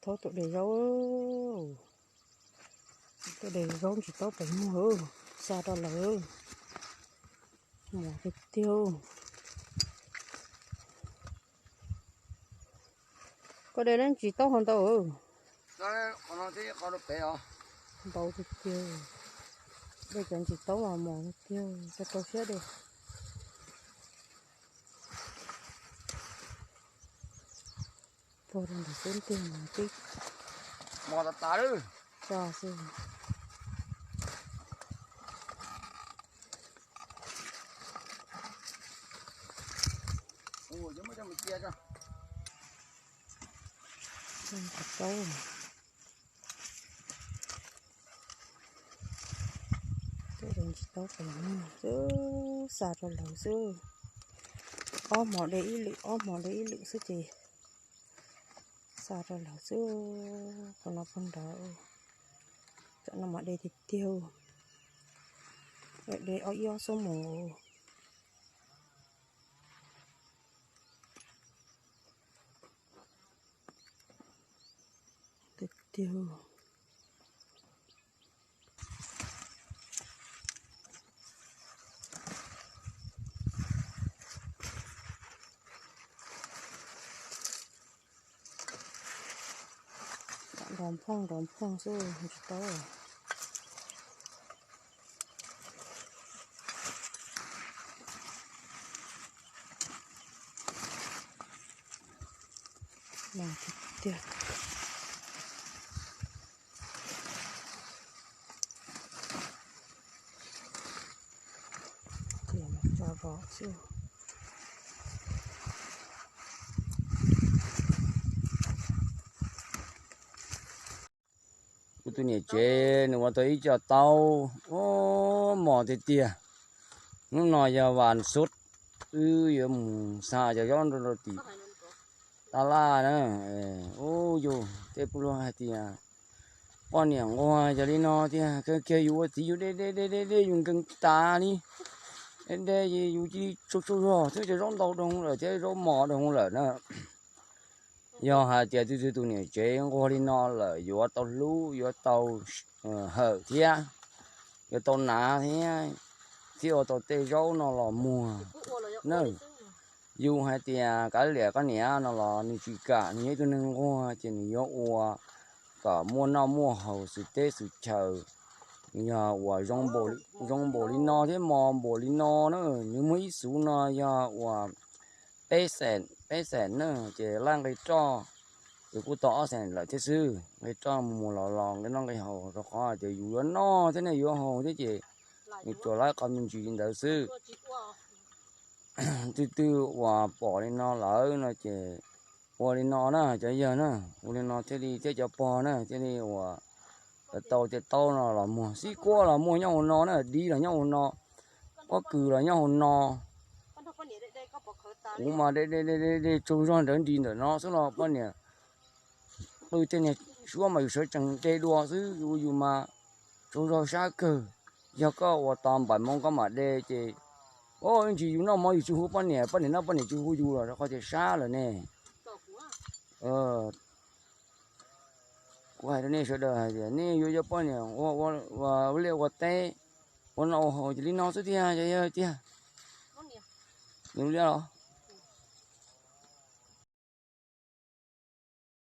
Taub tuaj de zaub, tuaj de zaub ntsis taub pem muag, xa rau lawv. Mos tiag tiag. Koj de lab ntsis taub ho ntau. Ntau tiag tiag. De cov ntsis taub mas mos tiag tiag, rau rau siab de. Pog rau ntawm xwb ntiag mas tib mos tas tas lawm. Tso xwb. Ntsis taub, ntsis taub pem muag xwb, xa rau lawv xwb. Ob hmo de ib lwm, ob hmo de ib lwm xwb ces xa rau lawv xwb. Qhov no pog nrad, tam no mas de tiag tiag, de ob ib ob xuab moos. Tiag tiag. Nrov nphooj nrov nphooj xwb tsis tau. Tiag tiag. Ces tso zog xwb. Kuv tus niam tsev nws ua tau ib co taub, ub, mos tiag tiag. Hnub no yog vas xuv, wb yuav mus xa cov zaub rau tim tab laj na. Ub, yus tej pub luag hais tias poj niam nquag yog li no tiag, kiag yus ua txiv yus de de de de de yus nkees tas li. De de yus cia li tsaug tsaug zog xwb, cov zaub ntau dhau lawm thiab zaub mos dhau lawm na. Yog hais tias tus twg tus niam tsev nquag li no lawm yuav tau hlub, yuav tau hawm thiab, yuav tau hnav thiab, thiaj ua tau tej zaub no los muag na. Yus hais tias kav liam koj niam no los nws tsis kam, nws yog ib tug neeg nquag ces nws yuav ua kom muaj noj muaj haus xwm teb xwm chaw. Nws yog uas zoo npaum li no thiab mos npaum li no na, nws muaj ib xuv no yog uas peb xees, peb xees na, ces laij nqi roj ces kuj tau ob xees lawm thiab xwb. Nqi roj mus mus los los nqi noj nqi haus rau qhov tias yus yuav noj thiab nej yuav haus thiab ces nws tsuas laib qhov me ntsis li ntawd xwb. Twg twg uas pom li no lawm no ces ua li no na cov yawg na, ua li no thiaj li thiab cov pog na thiaj li uas tau tej taub no los muag. Xib kuab los muag nyob hauv no na, dib los nyob hauv no, pob kws los nyob hauv no. Kuv mas de de de de tsaug zog nrawv nris ntawm no xwb los poj niam qw tej niag suab mas yus sawv tsees de dua xwb, yus mas tsaug zog sab kawg. Yog koj ua tau npaim moo koj mam de ces, o, ib ntsis yus noj mov yus tsis hu poj niam, poj niam noj poj niam tsis hu yus los rau qhov tias sab lawm ne. Kuv hais rau nej sawv daws hais tias nej yuav cov poj niam ua liaj ua teb, ua noj ua haus ces li no xwb tiag, yog tiag. Nws liaj los